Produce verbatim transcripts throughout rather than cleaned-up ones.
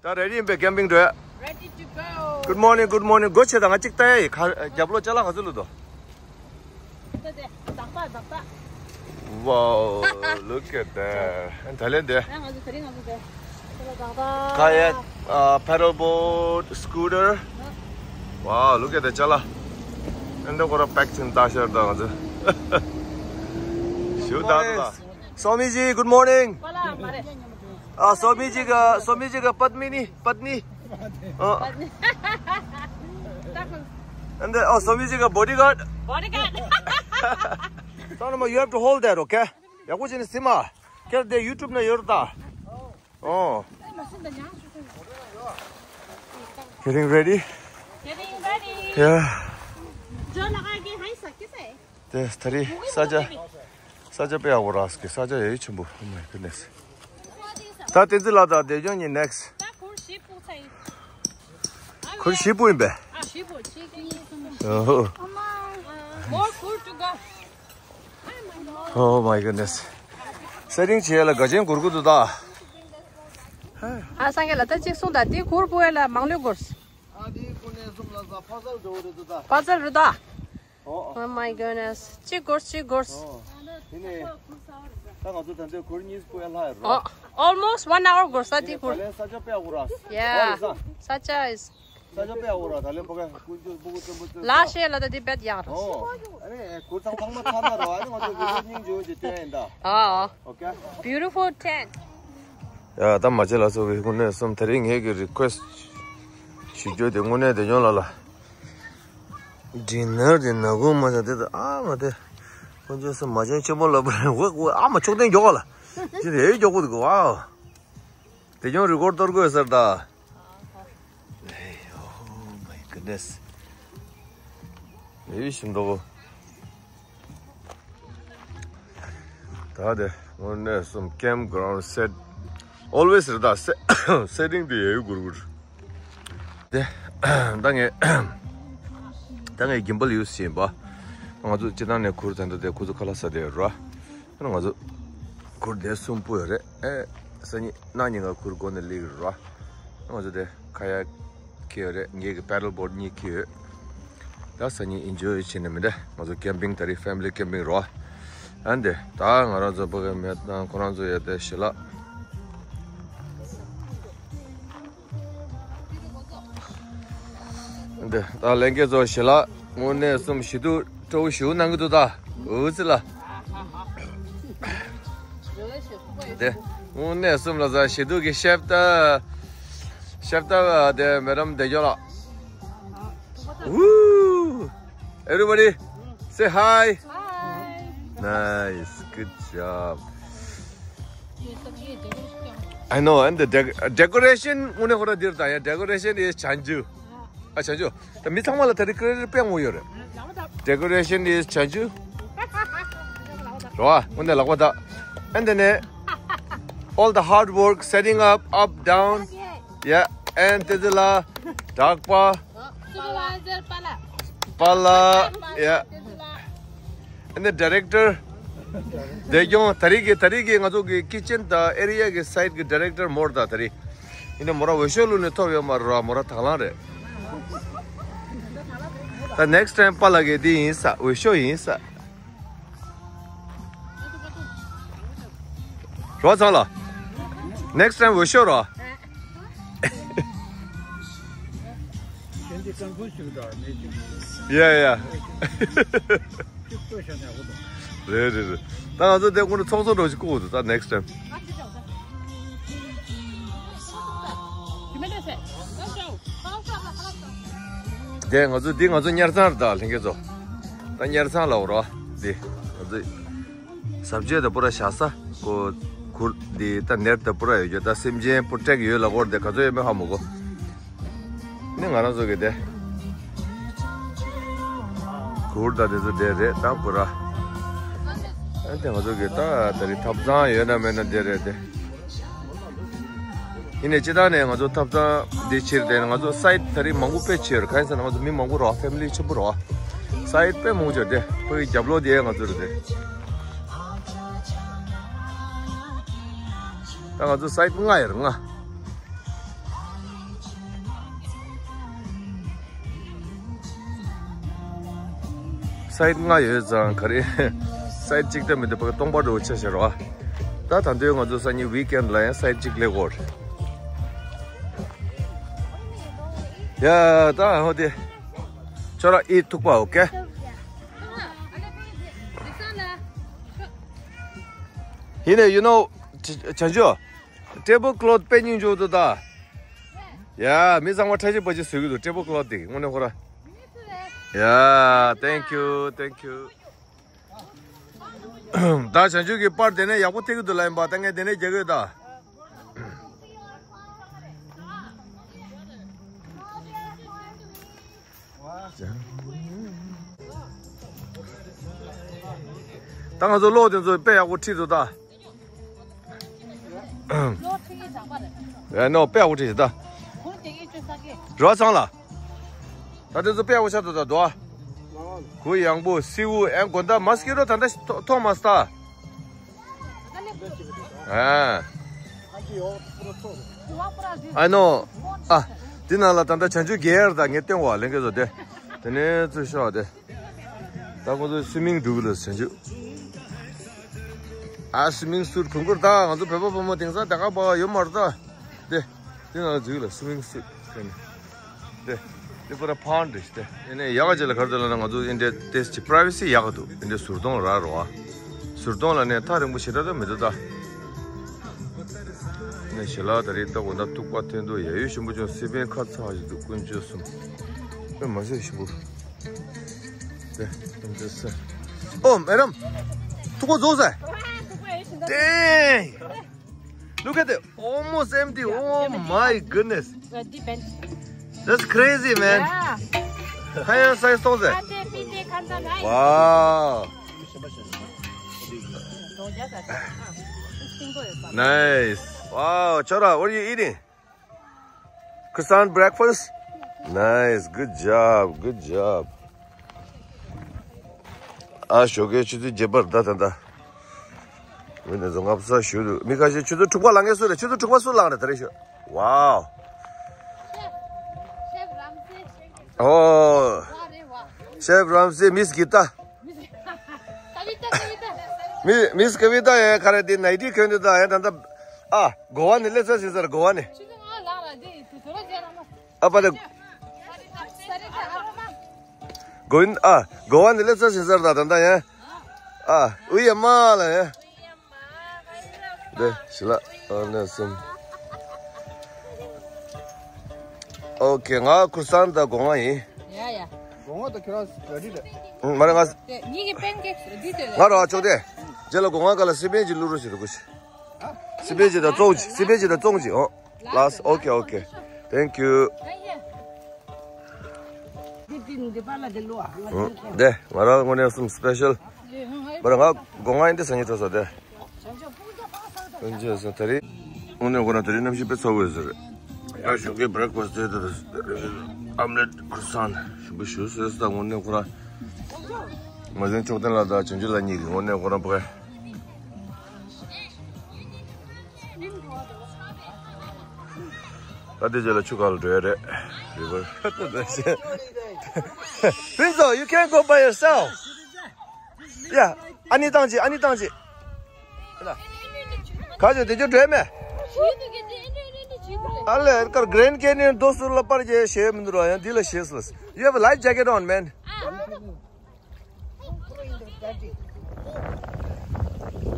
ད་རེ་ཌི་ཡིན་པས། ཀེམ་པིང་འགྲོ་ཡ། Ready to go. Good morning, good morning. སྒོ་ཕྱེ་དང་། ང་གཅིག་ལྟ་ཡ་ཡིན། ཁ་རྒྱབ་ལོགས་ཅ་ལག་ག་ཚོད་བླུགས་འདུག་ད་དེ་བདག་པ་བདག་པ། Wow, look at that. ད་ལན་དེ། ང་ཚོ་དེ་རིང་ང་ཚོ་དེ། ད་ལ་བདག་པ། Kayak, uh, paddle boat, scooter. Wow, look at that. ཅ་ལག་ཨེ་འདྲ་ཁོ་ར་པེག་ཆེན་ད་ཤར་ད་ང་ཚོ། ཞུ་ད་ད། Swamiji, good morning. པ་ལ་མ་རེད། ཨ། Swamiji གི། Swamiji གི་པད་མི་ནི། པད་མི། ཨ། And then, oh, Swamiji གི་bodyguard. Bodyguard. ད་ནི་མ། You have to hold that, okay? ཡག་པོ་བྱས་ནས་ཟིན་མ། ཁྱེད་དེ་YouTube ན་ཡོད་ད། ཨོ། Getting ready? Getting ready. Yeah. ཇོ་ལ་ག་གི་ཧའི་ས་ཀི་སེ། དེ་ད་རེས་ས་ཆ། ས་ཆ་དཔེ་ཡག་པོ་རག་གི། ས་ཆ་ཡ་ཡི་ཆེན་པོ། Oh my goodness. ད་བསྟན་འཛིན་ལགས་དང་བདེ་སྐྱོང་གཉིས་next. ད་གུར་བཞི་བུག་ཚར་ཡིན། གུར་བཞི་བུག་ཡིན་པས། ཨ། བཞི་བུག་གཅིག་གཉིས་གསུམ། ཨོ། More གུར་to go. Oh my goodness. སེ་ཊིང་བྱེད་ཡ་ལ་དགའ་ཆེན་གུར་དགོས་འདུག་ད། ཨ། སངས་རྒྱས་ལགས། ད་གཅིག་གསུངས་དང་། དེ་གུར་བུག་ཡ་ལ་མང་ལོས་གུར། ཨ། དེ་ཀུན་ནས་གསུམ་ལ་ཟ་ཕ་ཚལ་འགྲོ་རེད་འདུག་ད། ཕ་ཚལ་རེད་ད། ཨོ། Oh my goodness. གཅིག་གུར་གཅིག་གུར། ཨོ། དེ་ནས་ད་ང་ཚོ་ད་ལྟའི་གུར་གཉིས་པོ་ཡ་ལྷག་ཡོད་རོ། ཨོ། Almost one hour གུར་ས་དེ་གུར། ད་ལན་ས་ཆ་དཔེ་ཡག་པོ་ར། Yeah. ཨོ་རེད་ས། ས་ཆ་is། ས་ཆ་དཔེ་ཡག་པོ་ར། ད་ལན་ཕ་ག་ཀུན་སྤྱོད་སྤུ་གུ་བཙན་པོ་བཙན་པོ། ལ་ཤེ་ལ་ད་དེ་བེད་ཡག་ར། ཨོ། ཨ་ནི་གུར་ཚང་ཚང་མ་ཚང་ན་རོ། ཨ་ནི་ང་ཚོ་གུར་སྙིང་རྗེ་བོ་ཅིག་སྟོན་ཡིན་ད། ཨོ། Okay. Beautiful tent. ཡ། ད་མ་བྱེད་ལ་སོགས་པའི་དངོས་གནས་སོམ། དེ་རིང་ངེད་ཀྱི་རི་ཀུ་ཨེ་སི་ཊི་ཞུ་རྒྱུ་དེ་དངོས་གནས་བདེ་སྐྱོང་ལགས་ལ། ཌི་ནར་དེ་ན་གུང་མ་བྱ་དེ་ད། ཨ་མ་དེ། ཁོང་ཚོས་སོ་མ་བྱན་ཆེན་པོ་ལབ་པ་རེད། འོ་འོ། ཨ་མ་ཆོག་ཐེངས་མགྱོགས་པ་ལ། ཅི་རེད་མགྱོགས་པོ་འདུག་ཝའོ། དེ་སྐྱོང་རི་ཀོར་གཏོར་དགོས་ཟེར་ད། ཨེ། Oh my goodness. ཨེ་ཤིན་ཏོ། ད་དེ་དངོས་གནས་སོམ། ཀེམ་གྷ་རའུན་ཌི་སེ་ཊི། Always རེད་ད། སེ་སེ་ཊིང་དེ་ཡ་ཡི་གུར་གུར། དེ། ད་ངས། ད་ངས་གིམ་བལ་ཡུ་སི་བྱེད་ཡིན་པ། ང་ཚོ་སྤྱི་བཏང་ནས་གུར་དེ་འདྲ་དེ་ཁོ་ཚོ་ཁ་ལག་ཟ་བསྡད་ཡོད་ར། ཨ་ནི་ང་ཚོ་གུར་དེ་གསུམ་པོ་ཡོད་རེད། ཨེ། སང་ཉིན་གནངས་ཉིན་ང་གུར་སྒོ་ནས་སླེབས་ཀྱི་རེད་ར། ང་ཚོ་དེ་ཁ་ཡག་ཁྱེར་ཡོད་རེད། ངེད་ཀྱི་པེ་ཌལ་བོ་ཌི་གཉིས་ཁྱེར་ཡོད། ད་སང་ཉིན་ཨེན་ཇོ་ཡི་བྱེད་ནས་མི་འདྲ། ང་ཚོ་ཀེམ་པིང་། ད་རེས་ཕེ་མི་ལི་ཀེམ་པིང་རེད་བ། ཨ་ནི་དེ་ད་ང་རང་ཚོ་ཕ་གི་མེད་དང་ཁོ་རང་ཚོ་ཡོད་དེ་ཞི་ལ། འདི་ད་ལྷན་རྒྱས་ཚོ་ཞི་ལ་དངོས་གནས་སོམ་ཞི་དུ་སྤྲོ་བོ་ཞུ་གནང་གི་འདུག་ད། འུ་ཙི་ལ། འདི་དངོས་གནས་སོམ་ལ་ཟ་ཞི་དུ་གི་ཤེབ་ད། ཤེབ་ད་དེ་མེ་ཌམ་བདེ་སྐྱོང་ལགས། Woo! Everybody, say hi. Hi. Nice, good job. I know, and the dec- decoration དངོས་གནས་ཁོ་ར་འདིར་ད་ཡ། Decoration is Chanju. ཨ། Chanju. ད་མི་ཚང་མ་ལ་ད་རེས་ཀི་རེ་ཌིཊ་དཔེ་མང་པོ་ཡོད་རེད། Decoration is Chanju. རོ། དངོས་གནས་ལག་པ་ད། And then, eh, all the hard work, setting up, up, down. Yeah, and དེ་ཚོ་ལ་གྲགས་པ། Supervisor པཱ་ལགས། པཱ་ལགས། Yeah. And the director བདེ་སྐྱོང་ད་རེས་ཀྱི། ད་རེས་ཀྱི་ང་ཚོ་གི་ཀི་ཅན་དང་ཨེ་རི་ཡ་གི་སའིཊ་གི་ཌི་རེག་ཊར་མོ་ར་ད། ད་རེས་ཡིན་ན་མོ་ར་འོས་ཤོག་བླུགས་ནས་ཐོབ་ཡོད་མ་རེད་ར། མོ་ར་དང་བླངས་རེད། ད་ནེགསི་ཊའིམ་པཱ་ལགས་ཀྱི་འདི་ཡིན་ས། འོས་ཤོག་ཡིན་ས། རོ་ཚང་ལ། ནེགསི་ཊའིམ་འོས་ཤོག་རོ། Yeah, yeah. རེད་རེད་རེད། ད་ང་ཚོ་དེ་ཁོ་ན་ཚོགས་གཙོ་འདྲ་ཞིག་བསྐོ་དགོས་འདུག་ད་ནེགསི་ཊའིམ། དེ་ང་ཚོ་འདི་ང་ཚོ་གཉེར་ཚང་རེད་ད་ལྷན་རྒྱས་ཚོ། ད་གཉེར་ཚང་ལ་འོ་རོ། འདི་ང་ཚོ་ཟབ་ཆོས་དང་པུ་ར་བཞག་ས་ཀོ་གུར་འདི་ད་ནེཊ་དང་པུ་ར་ཡོད་རྒྱུ། ད་སེམས་ཅན་པུ་རོ་ཊེག་ཡོད་ལ་སྐོར་དེ་ག་ཚོད་ཡོད་མེད་ཧ་མ་གོ། ནི་ང་རང་ཚོ་གི་དེ་གུར་ད་དེ་ཚོ་དེ་རེད་ད་པུ་ར། ཨ་དེ་ང་ཚོ་གི་ད་ད་རེས་ཐབ་ཚང་ཡོད་ན་མེད་ན་དེ་རེད་དེ། ཡིན་ནའི་སྤྱི་བཏང་ནས་ང་ཚོ་ཐབ་ཚང་འདི་ཕྱིར་དེ་ང་ཚོ་སའིཊ་ད་རེས་མང་པོ་དཔེ་ཕྱིར། གང་ཡིན་ཟེར་ན་ང་ཚོ་མི་མང་པོ་རོ། ཕེ་མི་ལི་ཆེན་པོ་རོ། སའིཊ་དཔེ་མང་པོ་ཕྱིར་དེ། ཕ་གི་རྒྱབ་ལོགས་དེ་ང་ཚོ་རེད་དེ། ད་ང་ཚོ་སའིཊ་ལྔ་ཡོད་རེད། ལྔ། སའིཌ་ལྔ་ཡོད་ཙང་ག་རེ། སའིཌ་གཅིག་ད་མི་འདུག་པ། སྟོང་པ་འགྲོ་ཆ་ཤར་བ། ད་ད་འདོད་ང་ཚོ་སང་ཉིན་ཝིག་ཨེན་ལ་ཡང་སའིཌ་གཅིག་ལས་གོ། ཡ་ད་ཧོ་དེ། ཁྱོད་ར་ཨི་ཐུག་པ་ཨོ་ཀེ། ཡིན་ནས་you know བྱང་ཆུབ། ཊེ་བལ་ཀི་ལོཐ་དཔེ་སྙིང་རྗེ་པོ་འདུག་ད། ཡ་མི་ཚང་མ་ཁྲ་ཆེ་པ་ཅིག་བཟོས་ཀྱི་འདུག་ཊེ་བལ་ཀི་ལོཐ་དེ་དངོས་གནས་ཁོ་ར། Yeah, thank you, thank you. ད་བྱང་ཆུབ་ཀྱི་པར་དེ་ནས་ཡག་པོ་ཐེབས་ཀྱི་འདུག་ལབ་ཡིན་པ། ད་ངས་དེ་ནས་རྒྱག་གི་ཡོད་ད། ད་ང་ཚོ་གློག་དེ་ཚོ་དཔེ་ཡག་པོ་ཁྲིད་འདུག་ད། ལོ་ཁྲི་ཡི་གྲགས་པ་རེད། ཨེ་ནོ་དཔེ་ཡག་པོ་ཁྲིད་ད། གུར་དེ་གའི་བཅོས་ས་གི། རོ་ཚང་ལ། ད་དེ་ཚོ་དཔེ་ཡག་པོ་ཆགས་འདུག་ད་དོ། གུ་ཡངས་པོ་སེའུ་ཨེ་དགོན་ད་མ་སྐྱིད་རོ་ད་ད་ཐོ་མ་སྟ། ཨ། I know. ཨ། འདི་ནང་ལ་ད་ལྟ་བྱང་ཆུབ་རྒྱལ་ཡར་དང་ངས་སྟོན་བ་ལེན་གི་བཟོ་དེ། དེ་ནས་ཚུར་ཤོག་དེ། ད་ཁོ་ཚོ་སུའི་མིང་འགྲོ་གི་ལ་བྱང་ཆུབ། ཨ་སུའི་མིང་སུཊ་གོན་གི་རེད་ད། ང་ཚོ་བོད་པ་བུ་མོ་དེང་སང་ད་ག་པ་ཡོད་མ་རེད་ད། དེ། དེ་ནང་ལ་འཛུལ་ལ་སུའི་མིང་སུཊ་གོན་ནས། དེ། དེ་པུ་ར་ཕང་རེད་དེ། ཨེ་ནས་ཡག་ག་ཅིག་ལ་ག་རེ་འདུག་ལབ་ན་ང་ཚོ་ཨིན་ཌི་ཡ་ཏེས་ཀྱི་པ་རའི་ཝེ་སི་ཡག་ག་འདུག་ཨིན་ཌི་ཡ་ཟུར་གདོང་ར་རོ་ཨ། ཟུར་གདོང་ལ་ནས་ཐག་རིང་པོ་ཞེ་དྲག་ད་མི་འདུག་ད། ནས་ཞལ་ལག་ད་རེས་ལྟ་དགོས་ན་ཐུག་པ་འཐེན་དུ་ཡ་ཡོད་ཞིམ་པོ་བྱུང་། སི་པན་ཁ་ཚ་ཞིག་འདུག་དཀོན་མཆོག་གསུམ། དཔེ་མ་ཟད་ཞིམ་པོ། དེ་དཀོན་མཆོག་གསུམ། ཨོ་མེ་ཌམ། ཐུག་པ་རྫོགས་ཟེར། དེ། Look at it. Almost empty. Oh my goodness. That's crazy, man. Higher size ཏོག་ཙམ། Wow. Nice. Wow, Chora, what are you eating? Croissant breakfast? Nice. Good job. Good job. ཨ་ཞོགས་ཀའི་ཆུ་ཚོད་བརྒྱད་པར་ད་ད་ད། འོན་ཏེ་བཟོ་ལྔ་བསགས་ཞུ་འདུག་མི་ཁ་ཤས་ཆུ་ཚོད་དྲུག་པ་ལངས་མཁན་སུ་རེད། ཆུ་ཚོད་དྲུག་པ་སུ་ལངས་རེད་ད་རེས་ཞུ། Wow. ཨོ། ཤེཕ་རམ་སེ། མིས་ཀི་ཏ། མི་མིས་ཀ་བི་ཏ་ཡ་ག་རེ་དེ་ནའི་ཊི་གོན་དུ་ད་ཡ་ད་ད། ཨ་གོ་བ་ནས་སླེབས་ས་ཟིན་ས་རེད་གོ་བ་ནས། ཨ་པ་ད། གོ་ཨ་གོ་བ་ནས་སླེབས་ས་ཟིན་ས་རེད་ད་ད་ད་ཡ། ཨ་ཨུ་ཡ་མ་ལ་ཡ། དེ་ཞི་ལ་ཨ་ནེ་སུམ། ཨོ་ཁེ། ང་ཁུར་སང་དང་སྒོ་ང་ཡིན། ཡ་ཡ། སྒོ་ང་དང་ཁྱོད་རང་རེ་ཌི་རེད། ཨུ་མ་རེད་ང་། དེ་ཉིད་ཀྱི་པན་ཀེག་རེ་ཌི་དེ་ལ། ང་རོ་ཨ་ཅོག་དེ། རྗེས་ལ་སྒོ་ང་ག་ལ་སི་པན་གྱི་བླུག་རོགས་བྱེད་དོ་ཀུ་ཤི། སི་པན་གྱི་དང་བཙོང་གྱི་སི་པན་གྱི་དང་བཙོང་གྱི་ཨོ། ལགས་ཨོ་ཁེ་ཨོ་ཁེ། Thank you. འདི་འདི་འདི་པ་ལ་འདི་ལོ་ཨ། ང་འདི་ཁེ། དེ་ང་རང་དངོས་གནས་སུམ་སི་པེ་ཤལ། མ་རེད་ང་སྒོ་ང་ཡིན་དེ་སང་ཉིན་འགྲོ་ས་དེ། དངོས་གནས་ཁོ་རང་དེ་རིང་གནམ་གཤིས་དཔེ་ཚ་བོ་ཡོད་ས་རེད། ཡ་ཞོགས་ཀའི་བྷི་རེག་ཕ་སི་ཊི་དེ་ཨམ་ལེཊ་ཁུར་སང་ཞིམ་པོ་ཞིག་བཟོས་སོང་། དངོས་གནས་ཁོ་རང་མ་ཟིན་ཕྱོགས་སྟོན་ལ་དང་བྱང་ཆུབ་ལ་གཉིས་ཀྱིས་དངོས་གནས་ཁོ་རང་ཕ་གི། ད་དེ་རྗེས་ལ་ཆུ་ཁ་ལ་འགྲོ་ཡ་རེད། རི་ཝར། Rinzo, you can't go by yourself. Yeah. ཨ་ནི་བཏང་ཅིག་ཨ་ནི་བཏང་ཅིག་ག་ཅོ་དེ་ཅོ་འདྲེ་མེ། ཨ་ལེ་ཀར་Grand Canyon རྡོ་ཟུར་ལ་པར་རྒྱག་ཞེས་མི་འདུག་ར། ཡང་འདི་ལ་ཞེས་ལ། You have a life jacket on, man.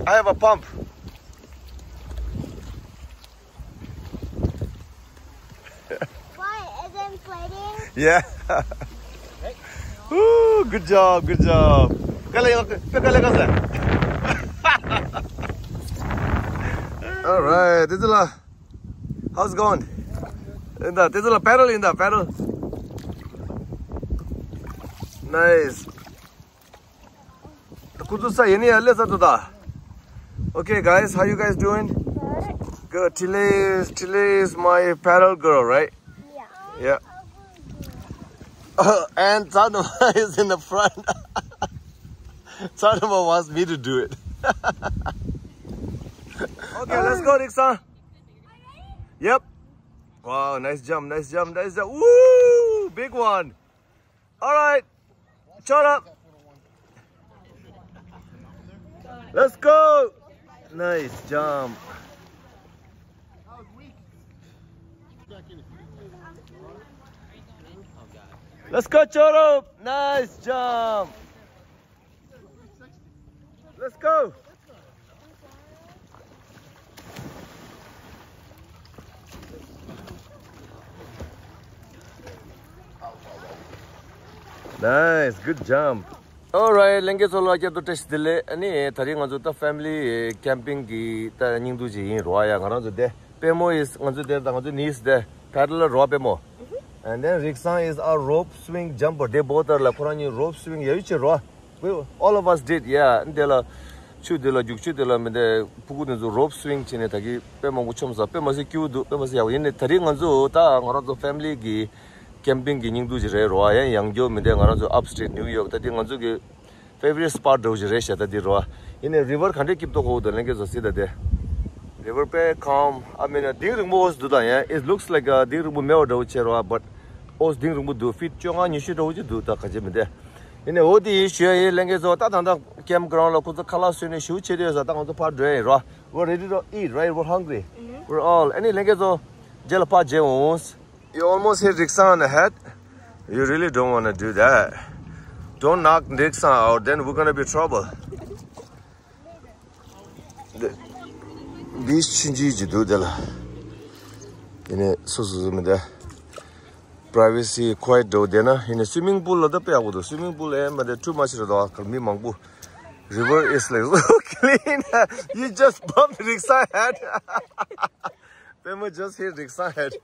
I have a pump. Why is it inflating? Yeah. Ooh, good job, good job. Kale, kale, kale. All right, this is la. How's it going? In the, this is la pedal, in the pedal. Nice. ཁོ་ཚོ་ས་ཡེ་ནི་ཡ་ལེ་ས་དུ་ད། Okay, guys, how you guys doing? Good. Today is, today is my paddle girl, right? Yeah. Yeah. And Tsanuma is in the front. Tsanuma wants me to do it. Okay, let's go, Rick-san. Yep. Wow, nice jump, nice jump, nice jump. Woo! Big one. All right. Shut up. Let's go! Nice jump. Let's go, Choro! Nice jump. Let's go. Nice, good jump. Alright, ལྷན་རྒྱས་ཚོ་ལ་བསྐྱར་དུ་བཀྲ་ཤིས་བདེ་ལེགས། ཨ་ནི་ད་རིང་ང་ཚོ་ད་ཕེ་མི་ལི་ཀེམ་པིང་གི་ད་སྙིང་བསྡུས་ཅིག་ཡིན་རོ། ཡ། ང་རང་ཚོ་དེ་པད་མོ་is ང་ཚོ་དེ་ད་ང་ཚོ་ནིས་དེ་པེ་ཌལ་ལར་རོ། པད་མོ། And then Riksan is our rope swing jumper. They both are like ཁོ་རང་གཉིས་རོབ་སུ་ཝིང་ཡག་པོ་བྱེད་རོ། We all of us did, yeah. འདི་ལ་ཆུ་འདི་ལ་རྒྱུག་ཆུ་འདི་ལ་མི་འདི་ཕྲུ་གུ་འདི་ཚོ་རོབ་སུ་ཝིང་བྱས་ནས་ད་གི་དཔེ་མང་པོ་མཆོངས་ས། དཔེ་མ་སྲིད་སྐྱིད་པོ་འདུག་དཔེ་མ་སྲིད་ཡག་པོ། ཡིན་ནའི་ད་རིང་ང་ཚོ་ད་ང་རང་ཚོ་ཕེ་མི་ལི་གི་ཀེམ་པིང་གི་སྙིང་བསྡུས་ཅིག་རེད་རོ། ཡང་ཡང་སྐྱོ་མི་འདི་ང་རང་ཚོ་Upstate New York ད་འདི་ང་ཚོ་གི་favorite spot འདྲ་བོ་ཅིག་རེད་ཤག་ད་འདི་རོ། ཡིན་ནའི་རི་ཝར་ག་འདྲས་སྐྱིད་པོ་འདུག་གོ་ད་ལྷན་རྒྱས་ཚོ་གཟིགས་ད་དེ། རི་ཝར་དཔེ་ཁམ། I mean གཏིང་རིང་པོ་འདུག་ད་ཡང་it looks like གཏིང་རིང་པོ་མེད་པ་འདྲ་བོ་བྱས་རོ། But འོ་གཏིང་རིང་པོ་འདུག་ཕིཊ་བཅོ་ལྔ་ཉི་ཤུ་འདྲ་བོ་ཅིག་འདུག་ད་ག་ཅི་མི་འདི། ཡིན་ནའི་འོ་དེ་ཡིན་ཞུ་ཡ་ཡིན། ལྷན་རྒྱས་ཚོ་ད་ད་ད་ཀེམ་གྷ་རའུན་ལ་ཁོ་ཚོ་ཁ་ལག་བཟོས་ནས་ཞུ་བྱེད་དུས་ས་ད་ང་ཚོ་ཕར་འགྲོ་ཡ་ཡིན་རོ། We're ready to eat, right? We're hungry. We're all. ཨ་ནི་ལྷན་རྒྱས་ཚོ་རྗེས་ལ་ཕར་མཇལ་འོང་། You almost hit Riksan on the head. You really don't want to do that. Don't knock Riksan out, then we're gonna be trouble. འདི་བིཆ་ཆུང་ཆུང་ཅིག་འདུག་དེ་ལ། ཡིན་ནའི་སོ་སོ་སོ་མི་འདི་privacy quiet འདྲ་བོ་བསྡད་ན། ཡིན་ནའི་swimming pool ལ་ད་དཔེ་ཡག་པོ་འདུག swimming pool ལ་ཡང་མི་འདི་too much རེད་འདུག་ཨ། ཁར་མི་མང་པོ། River is like so clean. You just bumped Riksan head. Pema just hit Riksan head.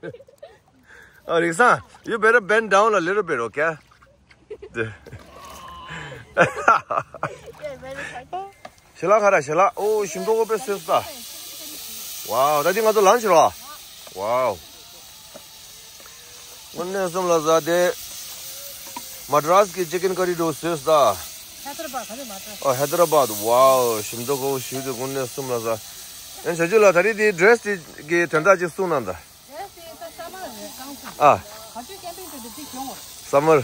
Oh, Riksan, you better bend down a little bit, okay? ཞལ་ལག་ག་རེ། ཞལ་ལག་འོ་ཞིམ་མདོག་པོ་དཔེ་བཟོས་སོང་ད། Wow, ད་འདི་ང་ཚོ་lunch རོ། Wow. དངོས་གནས་གསུམ་ལ་ཟ་དེ། Madras གི་chicken curry འདྲ་བོ་བཟོས་སོང་ད། Hyderabad ག་རེ། Madras. Oh, Hyderabad. Wow, ཞིམ་མདོག་པོ་ཞིག་འདུག་དངོས་གནས་གསུམ་ལ་ཟ། ཨེ་བྱང་ཆུབ་ལགས། ད་རེས་དེ་dress དེ་གི་དོན་དག་ཅིག་གསུངས་གནང་ད། Dress དེ་ད་summer རེད། གང་ཚོད། ཨ། ག་ཚོད་camping དེ་དེ་གཅིག་བྱུང་བ། Summer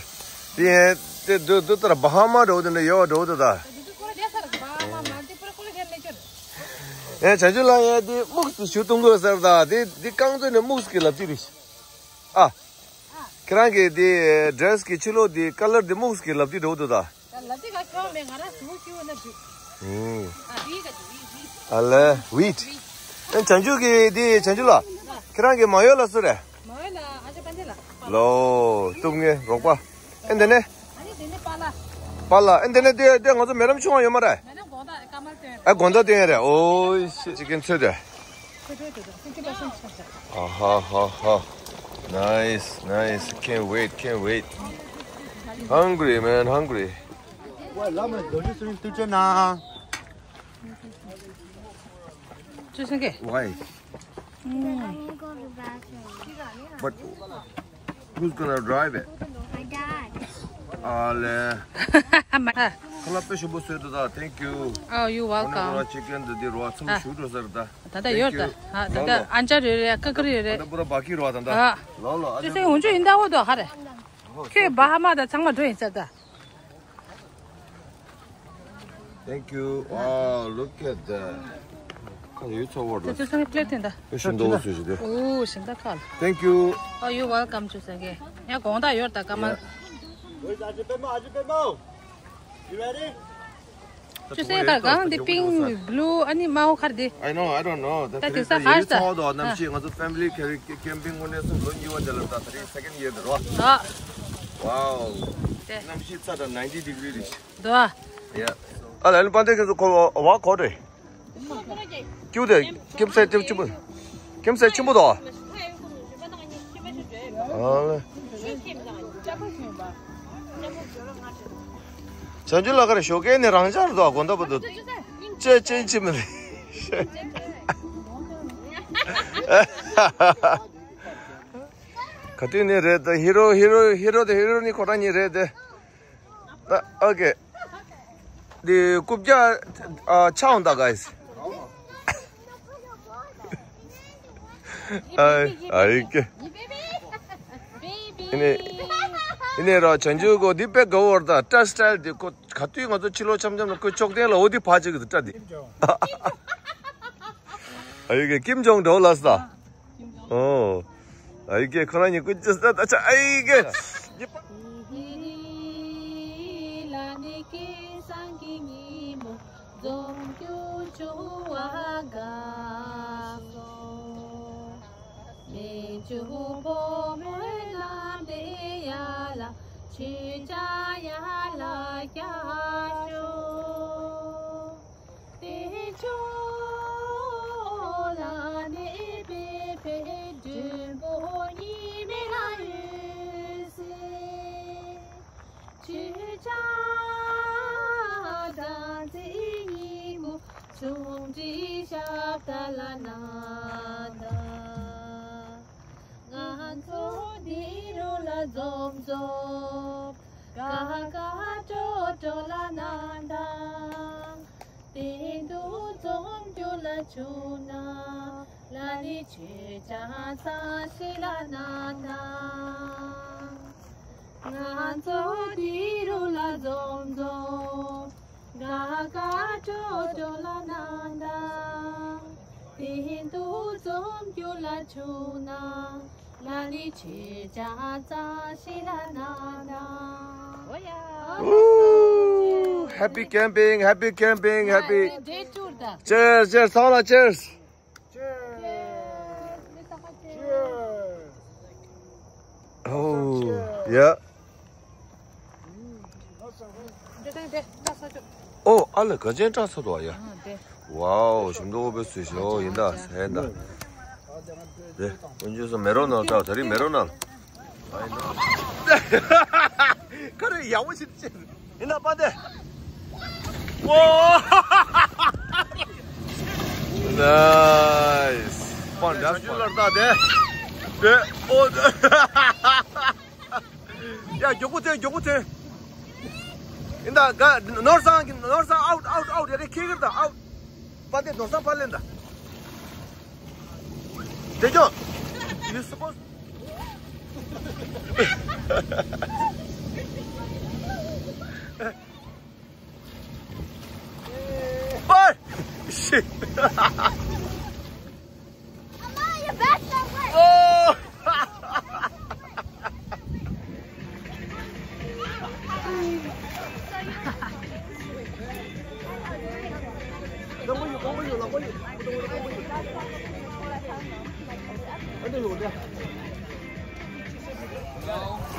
དེ་ཡང་དེ་དུ་དུ་ལྟར་Bahama འདྲ་བོ་དེ་འདྲ་ཡོད་པ་འདྲ་བོ་དེ་ད། དེ་དུ་ཀོ་ར་རྒྱ་ས་ར་གི་Bahama མ་དེ་པུ་ར་ཀོ་ར་རྒྱ་མེད་ཅོར། ཨེ་བྱང་ཆུབ་ལགས། ཡ་དེ་སྨུག་ཏུ་ཞུ་གཏོང་དགོས་ཟེར་ད། དེ་དེ་རྐང་བཙུགས་ནས་སྨུག་གི་ལབ་ཀྱི་རེད། ཨ། ཁྱེད་རང་གི་དེ་dress གི་ཕྱི་ལོགས་དེ་color དེ་སྨུག་གི་ལབ་ཀྱི་འདྲ་བོ་འདུག་ད། ད་ལབ་ཀྱི་ག་ཁྱོད་མེད། ང་རང་ཟུག་ཁྱུ་ན་འཇུ། ཨུམ། ཨ་དེ་ག་དེ་དེ་དེ། ཨ་ལེ་wheat། ཨེ་བྱང་ཆུབ་ཀྱི་དེ་བྱང་ཆུབ་ལགས། ཁྱེད་རང་གི་མ་ཡོད་ལ་སུ་རེད། མ་ཡོད་ལ་ཨ་ཅག་པན་ཆེ་ལགས། ལོ། སྟུག་ངེ་རོགས་པ། ཨེ་འདི་ནས། ཨ་ནི་དེ་ནས་པཱ་ལགས། པཱ་ལགས། ཨེ་འདི་ནས་དེ་དེ་ང་ཚོ་མེ་ཌམ་ཆུང་བ་ཡོད་མ་རེད། མེ་ཌམ་དགོང་དག་སྐར་མ་སྟོན། ཨ་དགོང་དག་སྟོན་ཡ་རེད། ཨོ་ཤི། chicken ཚོད་དེ། ཨ་ཧ་ཧ་ཧ། Nice, nice. Can't wait, can't wait. Hungry, man, hungry. Why? But who's gonna drive it? My dad. ཨ་ལེ། ཁ་ལག་དཔེ་ཞིམ་པོ་བཟོས་འདུག་ད། Thank you. Oh, you welcome. Chicken འདི་འདི་རོ་ཚུར་ཞུ་འགྲོ་ཟེར་ད། ད་ད་ཡོད་ད། ད་ད་ཨན་ཅར་ཡོད་རེད། ཀ་ཀར་ཡོད་རེད། ད་པུ་ར་བ་ཀི་རོ་ད་ད། ལོ་ལོ། ཅི་སེ་འུན་ཆུ་ཡིན་ད་འོ་དོ་ཧ་རེ། ཁྱོད་Bahama ད་ཚང་མ་འགྲོ་ཡིན་ཟེར་ད། Thank you. Wow, look at that. ཁ་ཡོད་ཚོ་བོར་ད། ཅི་སེ་པི་ལེ་ཊི་དེ་ད། ཨེ་ཞིམ་པོ་བཟོས་ཤིག་དེ། ཨོ་ཞིམ་ད་ཁ་ལ། Thank you. Oh, you welcome. ཅི་སེ་གེ་ཡ་དགོང་དག་ཡོད་ད་སྐར་མ། Yeah. Where's Ajipemo? Ajipemo? You ready? ཅི་སེ་ག་གང་དེ་pink, blue ཨ་ནི་དམར་པོ་ཁར་དེ། I know, I don't know. ད་དེ་ས་ཧར་ས། ཡིན་ཚོ་དོ་གནམ་གཤིས་ང་ཚོ་family camping དངོས་གནས་སུ་ལོ་གཉིས་པ་དེ་ལ་ད་ད་རེས་second year དེ་རོ། ཨ། Wow. དེ། གནམ་གཤིས་ཚ་དྲགས་ninety degree རེད། དོ། Yeah. ཨ་ལ་ཨ་ལ་པན་ཏེ་ཁྱེད་ཚོ་ཁོ་བ་གོ་རེད། ཀྱུ་དེ་ཀྱིམ་སེ་ཀྱིམ་ཆུ་བོ། ཀྱིམ་སེ་ཆེན་པོ་དོ། ཨ་ལེ། བྱང་ཆུབ་ལགས་ཀ་རེ་ཞོགས་ཀས་ནས་རང་འཇགས་རེད་དོ། དགོང་དག་བར་དུ་ཅེ་ཅེན་ཅི་མི་རེད། ག་དུས་ནས་རེད་དོ། ཧི་རོ་ཧི་རོ་ཧི་རོ་དེ་ཧི་རོ་ནི་ཁོ་རང་གཉིས་རེད་དེ། ད་ཨོ་ཀེ། འདི་རྐུབ་བཀྱག་ཨ་ཆག་འོང་ད་guys. ཨ་ཨ་ཡི་ཀེ། ཡིན་ནའི་ཡིན་ནའི་ར་བྱང་ཆུབ་ཀོ་འདི་དཔེ་དགའ་བོ་རེད་ད། སྐྲ་སི་ཊའིལ་འདི་ཁོ་ ད་དུས་ང་ཚོ་ཕྱི་ལོགས་འཆམ་འཆམ་ལ་ཁོས་ཅོག་ལྡན་ལ་འོ་དེ་ཕ་ཅིག་གི་སྐྲ་དེ། ཨ་ཡོ་གེ་ཀིམ་ཇོང་འགྲོ་ལ་ས། ཨོ། ཨ་ཡོ་གེ་ཁོ་རང་ཉིད་ཀུན་ཅི་ས་ད་ཆ་ཨ་ཡོ་གེ། འཛོམས་རྒྱུ་བྱུང་བ་དགའ་སོང་། མི་ཆུ་ཕོ་མོའི་ལམ་དེ་ཡ་ལ་ཆུ་བྱ་ཡ་ལ་རྒྱ་ཤོག་དེ་ཕྱོགས་ལ་གནས་པའི་བོད་མགྲོན་པོ་ཉི་མའི་ལ་འོད་ཟེར། ཆོས་ཆ་དང་མཛེས་སྙིང་པོ་ཆུང་འདྲིས་ཞབས་ད་ལ་ན་ད། ང་ཚོ་འདི་རུ་ལ་འཛོམས་འཛོམས། དགའ་དགའ་སྤྲོ་སྤྲོ་ལ་ན་ད། དེ་འདུ་འཛོམས་རྒྱུ་ལ་བྱུང་ན། ལ་ནི་ཆོས་ཆ་ཚ་ཤི་ལ་ན་ད། ང་ཚོ་འདི་རུ་ལ་འཛོམས་འཛོམས། དགའ་དགའ་སྤྲོ་སྤྲོ་ལ་ན་ད། དེ་འདུ་འཛོམས་རྒྱུ་ལ་བྱུང་ན། ལ་ནི་ཆོས་ཆ་ཚ་ཤི་ལ་ན་ད། Ooh, happy camping, happy camping, happy. Day tour ད། Cheers, cheers, ཚང་མ་ལ་cheers. Cheers. Cheers. Oh, yeah. འདི་དང་འདི་ད་ས་ཆོག་ཨོ་ཨ་ལ་ག་ཅན་བཀྲ་ས་དོ་ཡ། ཨ་འདི། ཝའོ་ཞིམ་མདོག་པོ་བཟོས་ཤོག་ཡིན་ད་ཟེར་ད། དེ་ཀུན་སྤྱོད་སོ་མེ་རོ་ནང་ལྟ་ད་རིང་མེ་རོ་ནང་། ཁ་རེ་ཡག་པོ་ཞིག་ཅེ། ཡིན་ད་པ་དེ། ཝོ། Nice. པང་འདྲ་ཞུ་ལར་ད་དེ། དེ་ཨོ། ཡ་མགྱོགས་པོ་ཐོན་མགྱོགས་པོ་ཐོན། ཡིན་ད་ག་ནོར་སང་གི་ནོར་སང་out out out ཡ་གི་ཁེ་གིར་ད་out། པ་དེ་ནོར་སང་པ་ལེན་ད། དེ་ཀྱོ། You supposed. Bye. Shit. Oh!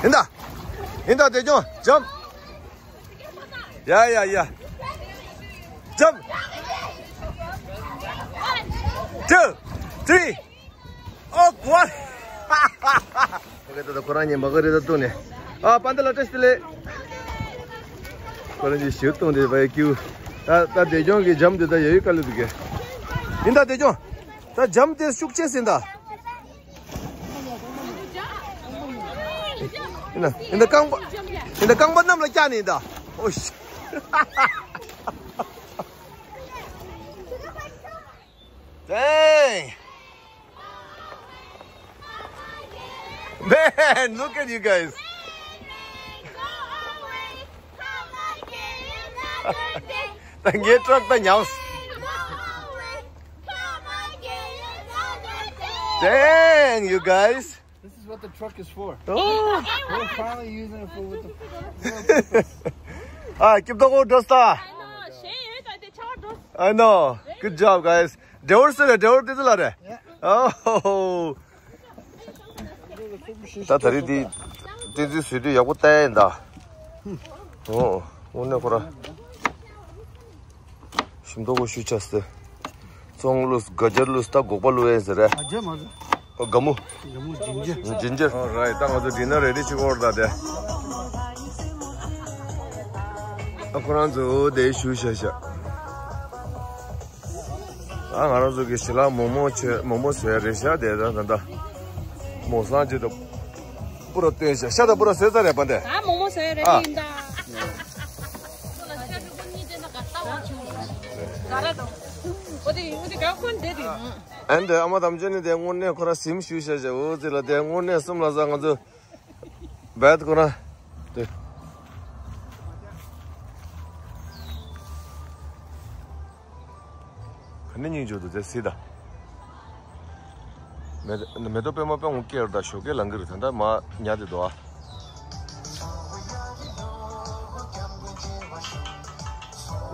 ཡིན་ད། ཡིན་ད་དེ་ཀྱང་འཇམ། ཡ་ཡ་ཡ། Jump. Two, three. Oh, what? ཁོ་རང་ཉིད་མ་ག་རེ་ད་བཏུང་ནས། ཨ་པན་ཏ་ལ་ཏྲེས་ཏི་ལེ། ཁོ་རང་གི་ཞིབ་བཏུང་དེ་བའི་ཀྱུ། ད་ད་དེ་ཀྱང་གི་འཇམ་དེ་ད་ཡ་ཡུ་ཀ་ལི་དུ་གེ། ཡིན་ད་དེ་ཀྱང་། ད་འཇམ་དེ་ཤུགས་ཆེ་ཟིན་ད། ཡིན་ན་ཡིན་ད་རྐང་པ་ཡིན་ད་རྐང་པ་གནམ་ལ་བཀྱག་ནས་ཡིན་ད། ཨོ་ཤི། Dang! Man, look at you guys. ད་ངའི་ཊག་ད་ཉམས། Dang, you guys. This is what the truck is for. Oh. We're finally using it for what the. ཨ་སྐྱིད་པོ་འགྲོ་ས། I know. Good job, guys. Driver སུ་རེད། Driver དེ་ཚོ་ལ་རེད། Oh. ད་ད་རེས་འདི་བསྟན་འཛིན་བཟོས་དུས་ཡག་པོ་བལྟས་ཡིན་ད། ཨོ། དངོས་གནས་ཁོ་ར། ཞིམ་མདོག་པོ་ཞུ་ཆ་སྟེ། ཙོང་བླུགས་སྒ་སྦྱར་བླུགས་ད་སྒོག་པ་བླུགས་ཡིན་ཟེར་རེད། སྒ་སྦྱར་མ་རེད། ཨོ་སྒ་མོ། སྒ་མོ་ཇིན་ཇར། ཇིན་ཇར། Alright, ད་ང་ཚོ་dinner ready བྱེད་དགོས་རེད་ད་དེ། ཨ་ཁོ་རང་ཚོ་དེ་ཞུ་ཤ་ཤ། ཨ་ང་རང་ཚོ་གི་ཞི་ལ་མོག་མོག་བྱས་མོག་མོག་བཟོས་རེད་ཤག་དེ་ད་ད་ད། མོག་སང་ཅི་ད། པུ་ར་སྟོན་ཤག་ཤ་ད་པུ་ར་བཟོས་ཚར་རེད་པ་འདི། ཨ་མོག་མོག་བཟོས་རེད། ཨ། ཡིན་ད། ཨན་དེ་ཨ་མ་དམ་ཆོས་ནི་དེ་དངོས་གནས་ཁོ་ར་སིམ་ཞུ་ཤ་ཤ་འོ་ཙི་ལ་དེ་དངོས་གནས་སིམ་ལ་ས་ང་ཚོ། བད་ཁོ་ར། དེ། ནི་སྙིང་རྗེ་འདུག་དེ་སྲིད་ད། མེ་མེ་ཏོག་པད་མ་དཔེ་འོང་སྐྱེར་ད་ཞོགས་ཀས་ལང་གི་རེད། ད་ལྟ་མ་ཉལ་དེ་འདུག་ཨ།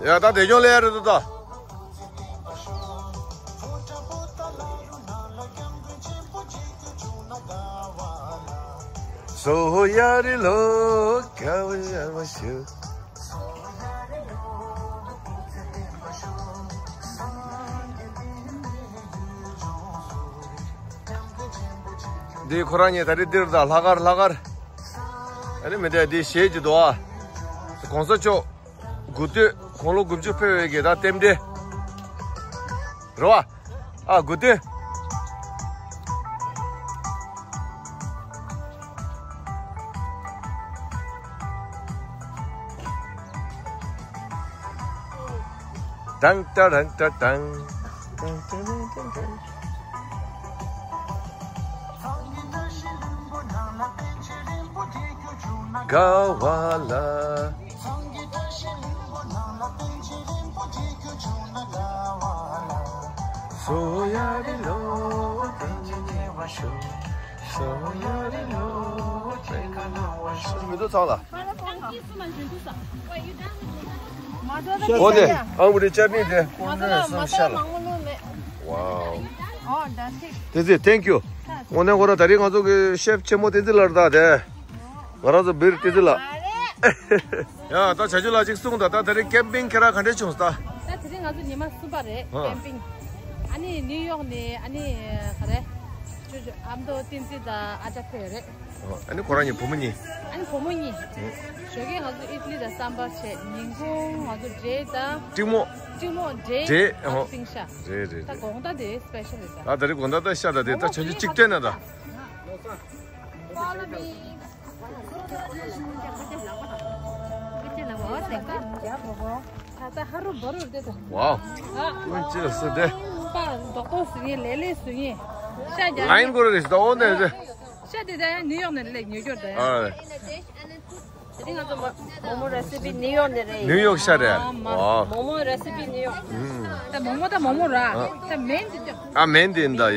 ཡ་ད་དེ་སྐྱོང་ལས་ཡ་རེད་འདུག་ད། སོ་ཡ་རི་ལོ་ཀ་བ་ཡ་བ་ཤུ། འདི་ཁོ་རང་གཉིས་ད་རེས་འདིར་ད་ལྷག་དཀར་ལྷག་དཀར། ཨ་ནི་མི་འདྲ་འདི་གཞས་ཀྱི་འདུག་ཨ། གོང་ས་མཆོག་དགུ་སྟོད་དགུང་ལོ་དགུ་བཅུ་ཕེབས་པའི་གི་ད་རྟེན་འབྲེལ། རེད་བ། ཨ་དགུ་སྟོད། ཏང་ཏ་རང་ཏ་ཏང་། དགའ་བ་ལ། སོ་ཡ་རི་ལོ། སོ་ཡ་རི་ལོ། མི་འདུག་ཚང་ལ། ཨོ་དེ་ཨང་བུ་རི་ཅར་ནི་དེ་ཀོང་ནས་སོང་ཤ་ལ། Wow. Oh, that's it. That's it. Thank you. དངོས་གནས་ཁོ་རང་ད་རིང་ང་ཚོ་གི་ཤེབ་ཆེན་མོ་བསྟན་འཛིན་ལགས་རེད་ད་དེ། ང་རང་ཚོ་བིར་བསྟན་འཛིན་ལགས། ཡ་ད་བྱ་ཆུ་ལགས་ཅིག་གསུངས་ད། ད་ད་རིང་ཀེམ་པིང་ཁྱེད་རང་ག་འདྲས་བྱུང་ད། ད་དེ་རིང་ང་ཚོ་ཉི་མ་གསུམ་པ་རེད། ཨ་ཀེམ་པིང་། ཨ་ནི་ནིའུ་ཡོག་ནས་ཨ་ནི་ག་རེ། ཅོ་ཅོ་ཨ་མདོ་བསྟན་འཛིན་དང་ཨ་ཅག་ཕེབས་ཡོད་རེད། ཨ་ནི་ཁོ་རང་གཉིས་བུ་མོ་གཉིས། ཨ་ནི་བུ་མོ་གཉིས། ཞོགས་ཀས་ང་ཚོ་ཨིཌ་ལི་དང་སམ་བར་བྱས། ཉིན་གུང་ང་ཚོ་འབྲས་དང་། ཀྲིང་མོ། ཀྲིང་མོ་འབྲས། འབྲས་ཨ་ནི་ཤིང་ཤ། རེད་རེད་ད་རེད། དགོང་དག་དེ་སི་པེ་ཤལ་རེད་ད། ད་ད་རེས་དགོང་དག་ད་ཤ་ད་དེ་ད་ཆ་ཆུ་གཅིག་སྟོན་ན་ད། Follow me. ད་ད་ཧ་རུ་བ་རུ་རེད་ད། Wow. ཨ། ཀུན་ཅི་ལ་སུ་དེ། པ་རྡོག་རྡོག་ཟིན་ངེས་ལེ་ལེ་ཟིན་ངེས། ཤ་རྒྱག་ལ་ཡིན་གོ་རེ་ད་ཨོ་ནེ་རེ། ཤ་དེ་ད་ཡང་ནིའུ་ཡོག་ནས་ལེགས་ཉོ་རྒྱུར་ད་ཡང་། ཨ། དེ་རིང་ང་ཚོ་མོ་མོ་རེ་སི་པི་ནིའུ་ཡོག་ནས་རེད། ནིའུ་ཡོག་ཤ་རེད། ཨ་མ། ཨོ། མོ་མོ་རེ་སི་པི་ནིའུ་ཡོག་ད་མོ་མོ་ད་མོ་མོ་ར། ཨ། ད་མེན་དེ་ད། ཨ་མེན་དེ་ཡིན་ད་ཡ།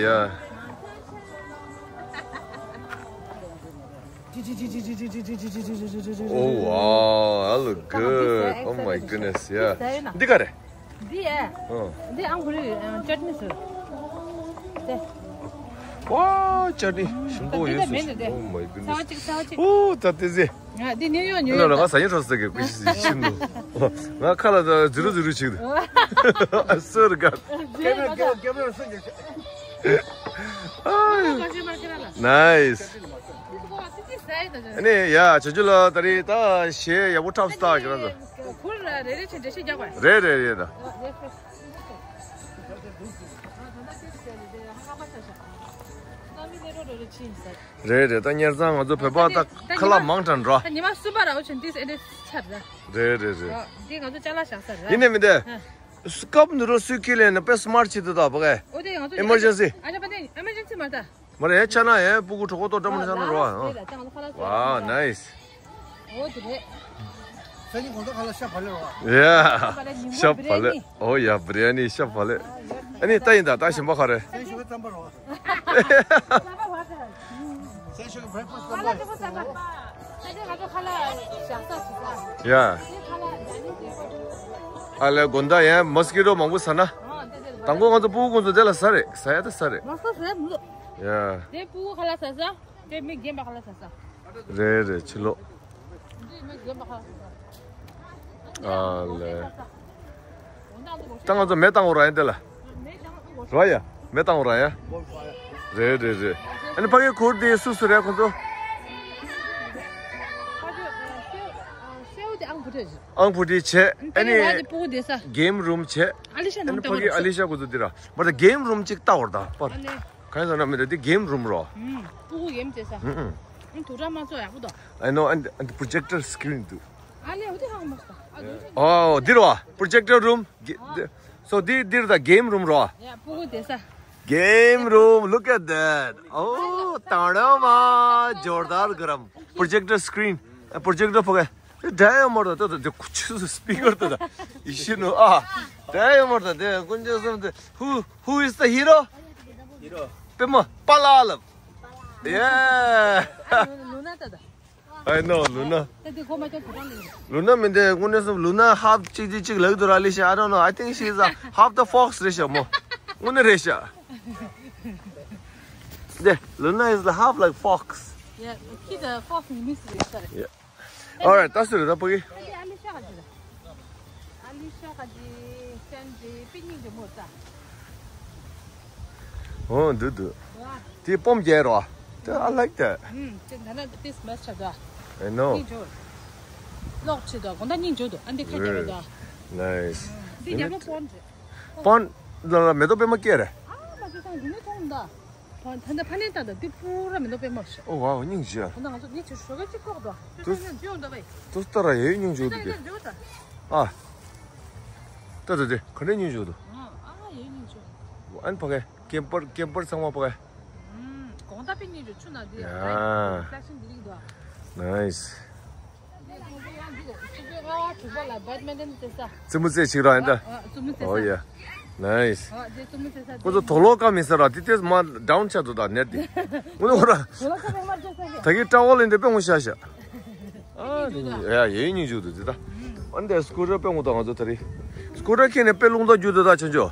Oh wow, I look good. Oh my goodness, yeah. འདི་ག་རེད། འདི་ཨེ། ཨ། འདི་ཨང་བུ་རི་ཅར་ནི་ཟེར། དེ། Wow, ཅར་ནི་ཞིམ་པོ་ཡོད་ཟེར། Oh my goodness. ཚ་བ་གཅིག་ཚ་བ་གཅིག Oh, ད་དེ་ཟེ། ང་འདི་ནིའུ་ཡོག་ཉོས་ཡོད། ང་ཟ་ཡིན་ཧྲོ་ཟེར་གི་ཀུ་ཤི་ཟི་ཤིན་ནུ། ང་ཁ་ལ་ཛི་རུ་ཛི་རུ་ཅིག་ཟེར་ག Nice. ཨ་ནི་ཡ་ཆུ་ཆུ་ལ་ད་རེས་ད་གཞས་ཡག་པོ་འཁྲབ་སྟངས་ཀྱི་ར། ཁུར་རེ་རེ་ཆེ་འདྲ་ཞིག་རྒྱག་པ། རེད་རེད་རེད་ད། རེད་རེད་ད། ཉེར་ཚང་ང་ཚོ་བོད་པ་ད་ཁ་ལག་མང་དྲགས་འགྲོ། ཉི་མ་གསུམ་པ་ར་འོ་ཆེན་ཏིས་ཨེ་འདྲ་ཆར་ར། རེད་རེད་རེད། འདི་ང་ཚོ་ཅ་ལག་བཞག་ས་ར། ཡིན་ནས་མི་འདི། སྐབས་འདི་རུ་སུས་ཁས་ལེན་ན་དཔེ་སི་མར་ཆེ་འདུག་ད་བ་གས། ཨོ་དེ་ང་ཚོ་Emergency. ཨ་ཅག་པ་དེ་emergency མ་ད། མ་རེད་ཆ་ན་ཡང་སྤུ་གུ་གྲོད་ཁོག་ཏོ་འགྲམ་ནས་ཆ་ན་རོ། ཨ་ལ་ལ་ལ་ལ། Wow, nice. ཨོ་དེ་རེད། སང་ཉིན་དགོང་དག་ཁ་ལ་ཤ་བག་ལེབ་རོ། Yeah. ཤ་བག་ལེབ། ཨོ་ཡ་བི་རི་ཡ་ནི་ཤ་བག་ལེབ། ཨ་ནི་ད་ཡིན་ད་ད་ཞིམ་པ་ག་རེ། སང་ཞོགས་ཀས་རྩམ་པ་རོ། ཡ། ཨ་ལས་དགོང་དག་ཡང་མོ་སི་ཀི་ཊོ་མང་པོ་ཟ་ན། དང་པོ་ང་ཚོ་སྤུ་གུ་ཀུན་ཚོ་དེ་ལ་ཟ་རེད། ཟ་ཡ་ད་ཟ་རེད། ཡ། དེ་སྤུ་གུ་ཁ་ལག་ཟ་ས། དེ་མི་རྒན་པ་ཁ་ལག་ཟ་ས། རེད་རེད་ཕྱི་ལོགས། འདི་མི་རྒན་པ་ཁ་ལག་ཟ་ས། ཨ་ལས། ད་ང་ཚོ་མེ་བཏང་འོ་ར་ཡ་འདི་ལ། ར་ཡ། མེ་བཏང་འོ་ར་ཡ། རེད་རེད་རེད། ཨ་ནི་ཕ་གི་ཁུར་དེ་སུ་སུ་རེད་ཁོ་ཚོ། ཨང་བུ་དེ་བྱས། ཨ་ནི་གེམ་རུམ་བྱས། ཨ་ནི་ཕ་གི་ཨ་ལི་ཤ་ཁོ་ཚོ་འདི་ར། མ་ད་གེམ་རུམ་གཅིག་བཏང་འོ་ར་ད་པར། གང་ཡིན་ཟེར་ན་མི་འདི་གེམ་རུམ་རོ། ཨུམ། ཕྲུ་གུ་གེམ་རྩེ་ས། ཨུམ་ཨུམ། ཨུམ་དུག་སྦྲང་མ་ཚོ་ཡག་པོ་འདུག I know, and, and the projector screen too. ཨ་ལེ་འོ་དེ་ཧང་མ་སྟ། ཨ་འདུག་ཅེ། Oh འདི་རོ། Projector room. So འདི་འདིར་ད་game room རོ། ཡ་ཕྲུ་གུ་བསྡད་ས། Game room, look at that. Oh དང་ར་མ་ཇོར་དར་ག་རམ། Projector screen. Projector ཕོ་གེ། ད་ཡ་མོར་ད་ད་ད་ཁུ་ཆུ་སི་པི་ཀར་ད་ད་ཡི་ཤི་ནོ་ཨ། ད་ཡ་མོར་ད་ད་ཀུན་ཅོ་སམ་ད། Who who is the hero? པད་མ་པ་ལ་ལབ། Yeah. I know Luna. Luna མིན་ཏེ་ཀུན་ནས་སུ་Luna half གཅིག་གཅིག་གཅིག་ལབ་འདུག་ར། ལི་ཤ། I don't know. I think she is a half the fox རེད་ཤག་མོ། ཀུན་ནས་རེད་ཤག། ད་Luna is the half like fox. Yeah, kid fox in Missouri. Yeah. Alright, that's it. ཨ་ལི་ཤ་ག་ཅི་ར། ཨ་ལི་ཤ་ག་ཅི་ཅན་ཅི་པི་ནིང་ཅི་མོ་ཙ། ཨོ་འདུག་འདུག། དེ་སྤོམ་རྒྱག་རོ། དེ། I like that. ཨུམ། དེ་ད་ན་དེ་སི་མེ་སི་ཆ་ད། I know. སྙིང་རྗེ། ལོག་ཆེ་ད་དགོང་དང་སྙིང་རྗེ་འདུག། ཨ་འདི་ཁ་རྒྱག་རོ་ད། Nice. དེ་ཉག་པོ་སྤོམ་རེད། སྤོམ་ལ་ལ་མེ་ཏོག་པད་མ་སྐྱེས་རེད། ཨ་མ་ཅོ་སང་རི་ནས་མཐོང་ད། ད་ལྟ་ཕ་ནས་ད་ལྟ་འདི་པུ་ར་མེ་ཏོག་པད་མ་ཤ། ཨོ་ཝའོ། སྙིང་རྗེ། ད་ལྟ་ང་ཚོ་འདི་ཆུ་ཤོག་ག་གཅིག་ཀོག་ཏོ། ཏུ་ཏུ་ནས་འཇུ་འདོད་པས། ཏུ་ཏ་ར་ཡའི་སྙིང་རྗེ་འདུག་གས། ཨ། ད་ད་དེ་ག་འདྲའི་སྙིང་རྗེ་འདུག། ཨ་ཡའི་སྙིང་རྗེ། ཨན་ཕ་གས་ཀེམ་པར་ཀེམ་པར་ཚང་མ་ཕ་གས། གོང་ད་པའི་སྙིང་རྗེ་ཆུ་ན་དེ། ཡ། རི་ཕ་ལེག་ཤན་འདི་རིགས་འདུག། Nice. རྩེད་མོ་རྩེ་ཅིག་ར་ཡིན་ད། ཨོ་ཡ། Nice. ཁོ་ཚོ་དོ་ལོ་ཀ་མི་ཟེར་ར། དེ་ཏེས་མ་ཌའུན་ཆགས་འདུག་ད་ནེར་དེ། ངོ་ནོ་ར། ད་གི་ཀྲ་ཝལ་ཡིན་དེ་དཔེ་ངོ་ཤ་ཤ། ཨ་ཡ་ཡའི་སྙིང་རྗེ་འདུག་དེ་ད། ཨ་འདི་སི་ཀུ་ཊར་དཔེ་ངོ་ད་ང་ཚོ་ད་རེས། སི་ཀུ་ཊར་ཁྱེར་ནས་དཔེ་རླུང་རྟ་རྒྱུག་འདུག་ད་ཆོན་ཆོ།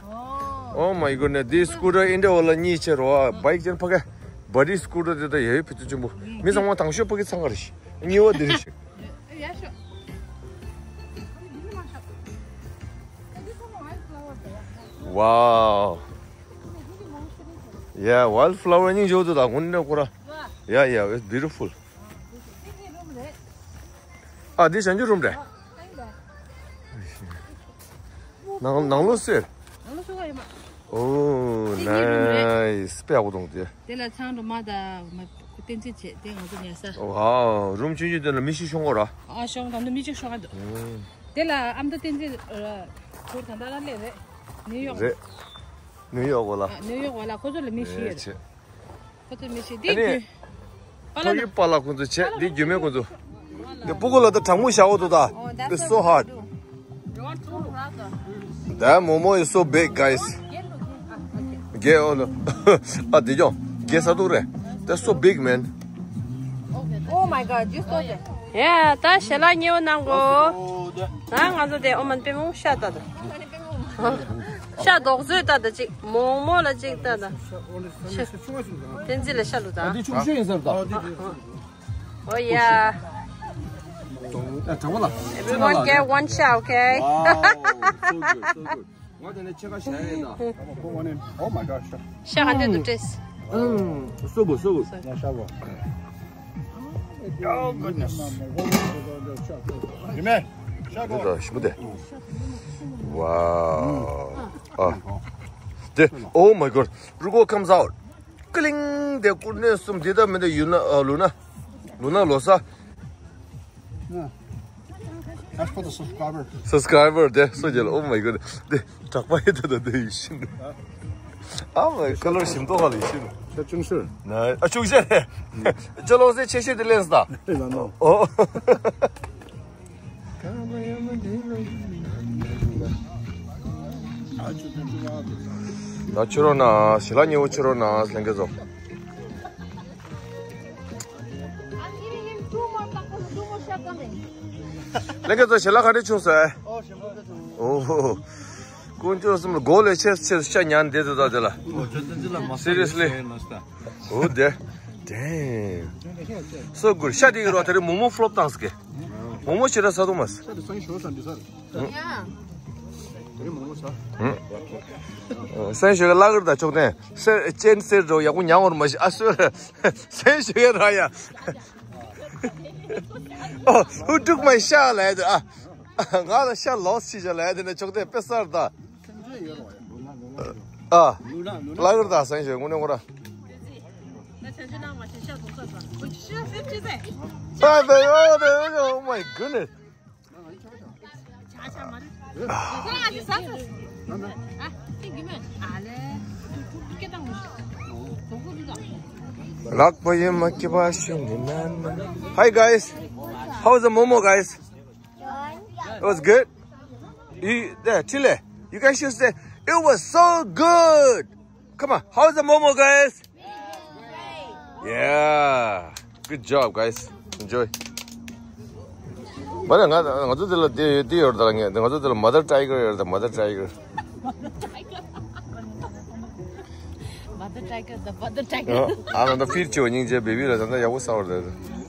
Oh my goodness. དེ་སི་ཀུ་ཊར་ཨིན་ཌི་ཡ་བ་ལ་གཉིས་ཆེ་རོ། བྷའིཀ་ཅན་ཕ་གས། བྷ་ཌི་སི་ཀུ་ཊར་དེ་ད་ཡའི་ཕི་ཚུ་ཆེན་པོ། མི་ཚང་མ་དང་ཤོས་ཕ་གི་ཚང་ག་རེ་ཤི། གཉིས་པ་འདི་རེད་ཤག། Wow. Yeah, wildflower སྙིང་རྗེ་པོ་འདུག་ད་དགོང་ནས་ཁོ་ར། Yeah, yeah, it's beautiful. ཨ་འདི་བྱང་ཆུབ་རུམ་རེད། ནང་ནང་ལོགས་གསོལ། ནང་ལོགས་གསོལ་ག་ཡོད་མ། Oh, nice. དཔེ་ཡག་པོ་འདུག་དེ། དེ་ལ་ཚང་འགྲོ་མ་ད་མ་ཁུ་བསྟན་འཛིན་བྱེད་དེ་ང་ཚོ་ཉལ་ས། ཝའོ། རུམ་ཆུང་ཆུང་དེ་ལ་མི་ཤི་ཤོང་གོ་ར། ཨ་ཤོང་དང་དུ་མི་ཤི་ཤོང་ག་འདུག། དེ་ལ་ཨ་མདོ་བསྟན་འཛིན་ཁོར་དང་ད་ལ་སླེབས་རེད། ནིའུ་ཡོག་རེད། ནིའུ་ཡོག་གོ་ལ། ནིའུ་ཡོག་གོ་ལ་ཁོ་ཚོ་ལ་མི་ཤི་ཡོད་རེད། ཁོ་ཚོ་མི་ཤི་དེ་རྒྱུ། ཕ་གི་པཱ་ལགས་ཁོ་ཚོ་བྱས་འདི་རྒྱུ་མེད་ཁོ་ཚོ། འདི་སྤུ་གུ་ལ་ད་གྲང་མོ་བཞག་འོ་འདུག་ད། It's so hot. That momo is so big, guys. Get on. ཨ་འདི་ཀྱང་get ས་འདུག་རེད། That's so big, man. Oh my God, you saw that. Yeah, ད་ཞལ་ལག་མཉེས་པོ་གནང་གོ། ད་ང་ཚོ་དེ་ཨོ་མན་པེ་མོ་ཤ་ད་ད། ཤ་རྡོག་བཟོས་ལྟ་ད་ཅིག་མོག་མོག་ལ་ཅིག་ལྟ་ད། བསྟན་འཛིན་ལ་ཤ་ལུ་ད། འདི་ཆུང་ཤོས་ཡིན་ས་རེད་ད། Oh yeah. Everyone get one shot, okay? Wow, so good, so good. ང་དེ་ནས་ཕྱེད་ཀ་བཞག་ཡིན་ད། Oh my gosh. ཤ་ག་འདྲ་འདུག་ཏྲེས། ཨང་། སོ་བོ་སོ་བོ། ཡ་ཤ་བོ། Oh goodness. ཡིན་མེད། ཤ་བོ། འདི་ད་ཞིམ་པོ་དེ། Wow. ཨ། དེ། Oh my God. རུ་ཀོ་comes out. ཀི་ལིང་། དེ་ཀུར་ནས་གསུམ་དེ་ད་མི་འདི་ཡུལ་ན་ཨ་ལུ་ན། ལུ་ན་ལོ་ས། That's for the subscriber. Subscriber དེ་སོ་རྒྱལ། Oh my God. དེ་དྲག་པ་ཡེ་དེ་ད་དེ་ཡི་ཤིན། ཨ་མ་ཁ་ལོར་ཞིམ་ཏོག་ཧ་ལི་ཤིན། ཁྱོད་ཆུང་ཤོས། ན་ཨ་ཆུང་ཤོས་རེད། ཅོ་ལོ་སེ་ཆེ་ཤོས་དེ་ལེན་སྟ། ཨོ། ད་ཕྱི་རོལ་ན་ཞི་ལ་ཉེ་བོ་ཕྱི་རོལ་ན་ལྷན་རྒྱས་ཚོ། I'm giving him two more tacos, two more shot coming. ལྷན་རྒྱས་ཚོ་ཞི་ལ་ག་འདྲ་བྱུང་ཟེར། ཨོ་ཞི་ལ་ག་འདྲ་བྱུང་། ཨོ། དཀོན་མཆོག་གསུམ་ལ་མགོ་ལས་ཆེ་ཆེ་ཤ་ཉན་བསྡད་དུ་ད་དེ་ལ། Seriously. Oh, there. Damn. So good. ཤ་དེ་གི་རོ་དེ་རིང་མོག་མོག་ཕོ་ལོབ་བཏང་སྐད། མོག་མོག་ཞེ་དྲག་ཟ་དུ་མ་ཟ། ཡ། དེ་རིང་མོག་མོག་ཟ། སེང་ཞོ་གི་ལག་གི་ད་ཆོག་ནས་སེ་ཅན་སེར་འགྲོ་ཡག་པོ་མྱང་བར་མ་ཤི་ཨ་སོ། སེང་ཞོ་གི་ར་ཡ། Oh, who took my ཤ་ལ་ཡ་དེ་ཨ། ང་ལ་ཤ་ལོས་ཤི་ཤ་ལ་ཡ་དེ་ནས་ཆོག་ནས་དཔེ་གསར་ད། ཨ། ལག་གི་ད་སེང་ཞོ་དངོས་གནས་ཁོ་ར། Oh my goodness. Hi guys, how's the momo, guys? It was good. You, there, Chile. You guys should say, it was so good. Come on. How's the momo, guys? Yeah. Good job, guys. Enjoy. But ང་ང་ཚོ་དེ་ལ་དེ་དེ་ཡོད་ད་ལ་ངས་ང་ཚོ་དེ་ལ mother tiger ཡོད་ད། Mother tiger. Mother tiger, the mother tiger. ཨ་ན་ད་ཕིར་ཆོ་སྙིང་རྗེ་བེ་བི་ལ་ད་ད་ཡག་པོ་ཟ་བར་ད།